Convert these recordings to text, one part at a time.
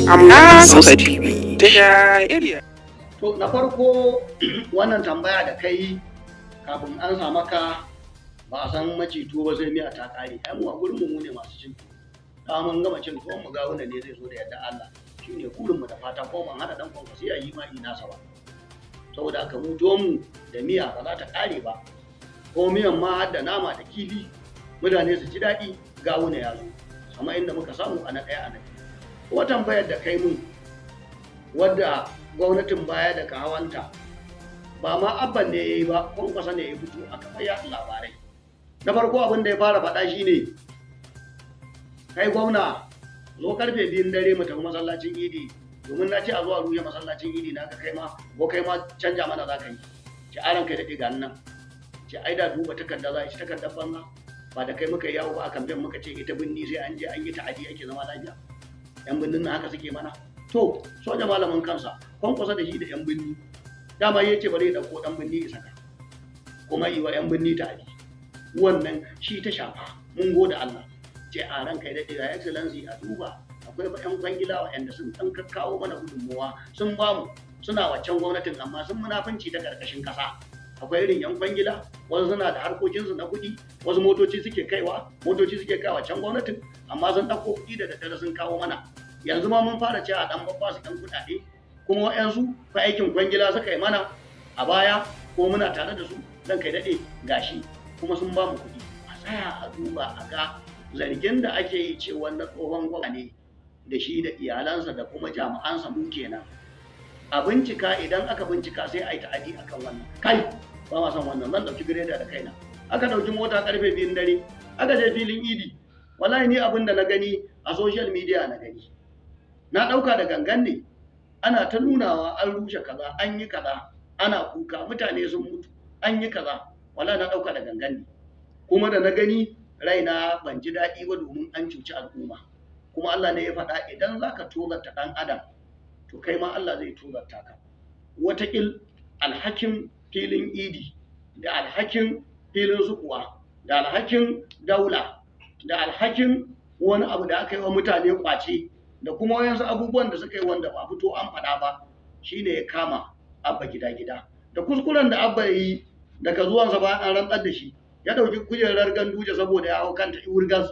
Hausa TV tasha area. To, na farko, wannan tambaya da kai, kafin an sa maka, ba a san macito ba sai miya ta kare. Ai mu a gurin mu ne masu cin tuwo. Mun gama cin tuwon mu, Gawuna ne zai zo da yadda Allah. Shi ne burin mu da fata, ko ban hada dan kwankwasi a yi ma ina sa ba. Saboda haka mu tuwon mu da miya ba za ta kare ba. Ko miyan ma har da nama da kifi, mutane su ji daɗi. Gawuna ya zo. Amma inda muka samu a na ɗaya, a na biyu. Ko tambayar da kai mun, wadda gwamnatin baya da hawanta, ba ma Abban ne ya yi ba, Kwankwasa ne ya fito a kafa yaɗa labarai. Na farko, abin da ya fara faɗa shine, "Kai gwamna, zo karfe 2n dare mu tafi masallacin Idi, domin na ce a zuwa rushe masallacin Idi na ka. Kai ma ko kai ma canja mana za ka yi." Ce aran kai daɗe, ga nan. Ce ai da duba takarda za a ci takardar banza, ba da kai muka yi yawo ba a kamfen, muka ce ita binni sai an je an yi ta'adi ake zama lafiya. Yan binnin nan haka suke mana. To, soja malamin kansa, Kwankwasa da shi da yan binni, dama ya ce bari ya ɗauko ɗan binni ya saka kuma yi wa yan binni ta'adi. Wannan shi ta shafa. Mun gode Allah. Ce a ran kai daɗe, ga Excellency, a duba, akwai yan kwangila waɗanda sun ɗan kakkawo mana gudunmuwa, sun bamu suna waccan gwamnatin, amma sun munafunci ta ƙarƙashin ƙasa. Akwai irin yan kwangila, wasu suna da harkokinsu na kuɗi, wasu motoci suke kaiwa, motoci suke kaiwa can gwamnatin, amma sun ɗauko kuɗi da daddare sun kawo mana. Yanzu ma mun fara cewa ɗan babba su ɗan kuɗaɗe, kuma wa'yansu fa aikin kwangila suka yi mana a baya, ko muna tare da su. Dan kai daɗe, gashi kuma sun ba mu kuɗi, a tsaya a duba a ga zargin da ake yi cewa na tsohon gwamna ne da shi da iyalansa da kuma jami'ansa. Mu kenan a bincika. Idan aka bincika, sai a yi ta'adi akan wannan. Kai, ba ma son wannan. Zan ɗauki gireda da kaina. Aka ɗauki mota karfe 2n dare, aka je filin Idi. Wallahi ni abin da na gani a social media na gani, na ɗauka da gangan ne. Ana ta nunawa an rushe kaza, an yi kaza, ana kuka, mutane sun mutu, an yi kaza. Wallahi na ɗauka da gangan ne. Kuma da na gani, raina ban ji daɗi ba, domin an cuci al'umma. Kuma Allah ne ya faɗa, idan zaka tozarta ɗan adam, to kai ma Allah zai tozarta ka. Wataƙil alhakin filin Idi da alhakin filin sukuwa da alhakin Daula da alhakin wani abu da aka yi wa mutane kwace da kuma wayansu abubuwan da suka yi wanda ba fito an faɗa ba, shine ya kama Abba gida gida. Da kuskuren da Abba ya yi daga zuwansa bayan an rantsar da shi, ya ɗauki kujerar Ganduje saboda ya hau kanta iwurgas,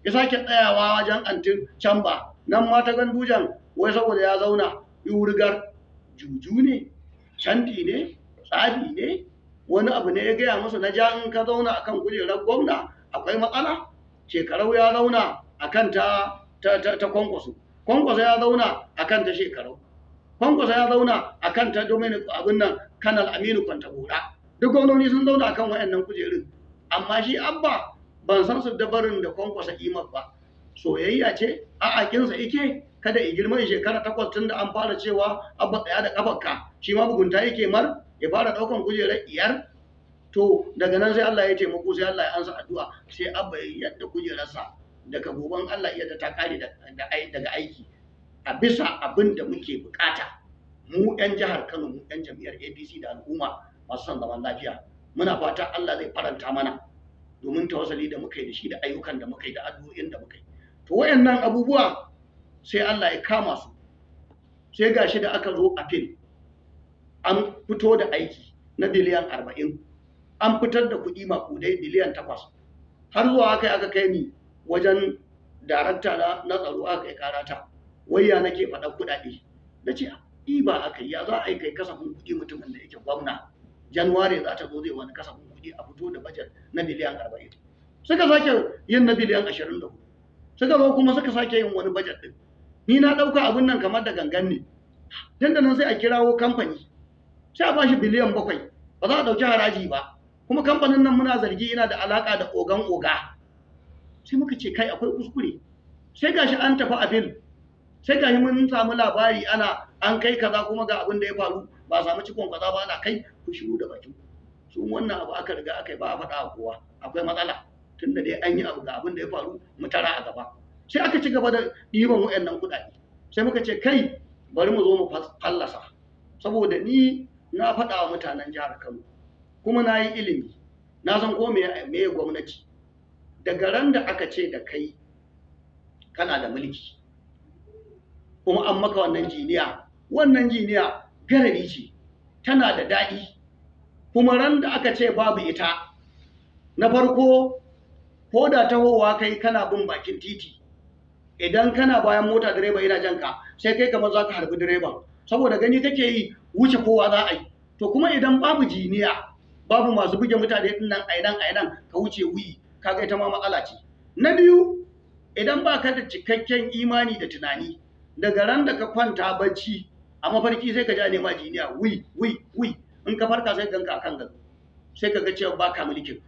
ya sake tsayawa wajen antin camba nan ma ta Gandujan, wai saboda ya zauna iwurgar. Juju ne, shanti ne, tsafi ne, wani abu ne ya gaya musu na ja, in ka zauna akan kujerar gwamna akwai matsala. Shekarau ya zauna akan ta Kwankwaso, Kwankwaso ya zauna akan ta Shekarau, Kwankwaso ya zauna akan ta Dominic, abin nan, Kanal Aminu Kwantagora. Duk gwamnoni sun zauna akan wayannan kujerun, amma shi Abba ban san su dabarin da Kwankwasa imar ba. Soyayya ce a akinsa ike kada i girma in shekara 8, tun da an fara cewa Abba tsaya da kafarka, shi ma mugunta yake mar, ya fara daukan kujerar iyar. To, daga nan sai Allah ya taimako, sai Allah ya ansa addu'a, sai Abba ya yadda kujerarsa. Daga goban Allah iya ta kare daga aiki a bisa abin da muke bukata mu 'yan jihar Kano, mu 'yan jam'iyyar APC da al'umma masu son zaman lafiya. Muna fata Allah zai faranta mana domin tawassali da muka yi da shi da ayyukan da muka yi da addu'o'in da muka yi. To, wayannan abubuwa sai Allah ya kama su. Sai gashi da aka zo appeal, an fito da aiki na biliyan 40, an fitar da kuɗi maƙudai biliyan 8. Har zuwa aka kai ni wajen darakta na tsaro, aka kai karata, wayya nake faɗa kuɗaɗe. Na ce ba aka yi, ya za a yi kai kasafin kuɗi, mutumin da yake gwamna, Januwari za ta zo, zai wani kasafin kuɗi, a fito da bajet na biliyan 40? Suka sake yin na biliyan 24, suka zo kuma suka sake yin wani bajet ɗin. Ni na ɗauka abin nan kamar da gangan ne. Dan da nan sai a kirawo kamfani, sai a bashi biliyan 7, ba za a ɗauki haraji ba. Kuma kamfanin nan muna zargi yana da alaka da ogan oga. Sai muka ce kai, akwai kuskure. Sai gashi an tafi appeal, sai gashi mun samu labari ana an kai kaza, kuma ga abin da ya faru, ba a samu cikon kaza ba. Ana kai, ku shiru da bakin su. Wannan abu aka riga aka yi, ba a faɗa wa kowa akwai matsala, tunda dai an yi abu, ga abin da ya faru, mu tara a gaba. Sai aka ci gaba da ɗiban waɗannan kuɗaɗe. Sai muka ce kai, bari mu zo mu fallasa, saboda ni na faɗa wa mutanen jihar Kano, kuma na yi ilimi, na san ko me gwamnati. Daga ran da aka ce da kai kana da mulki, Kuma an maka wannan jiniya. Wannan jiniya garari ce, tana da daɗi. Kuma ran da aka ce babu ita, na farko, ko da tahowa kai kana bin bakin titi, idan kana bayan mota direba yana jan ka, sai kai kamar za ka harbi direban, saboda gani kake yi wuce kowa za a yi. To kuma idan babu jiniya, babu masu buge mutane din nan a nan a nan ka wuce wuyi, kaga ita ma matsala ce. Na biyu, idan ba ka da cikakken imani da tunani, daga ran da ka kwanta bacci a mafarki sai ka ja nema jiniya, wi wi wi, in ka farka sai ganka akan gado, sai ka ga cewa ba ka mulkin.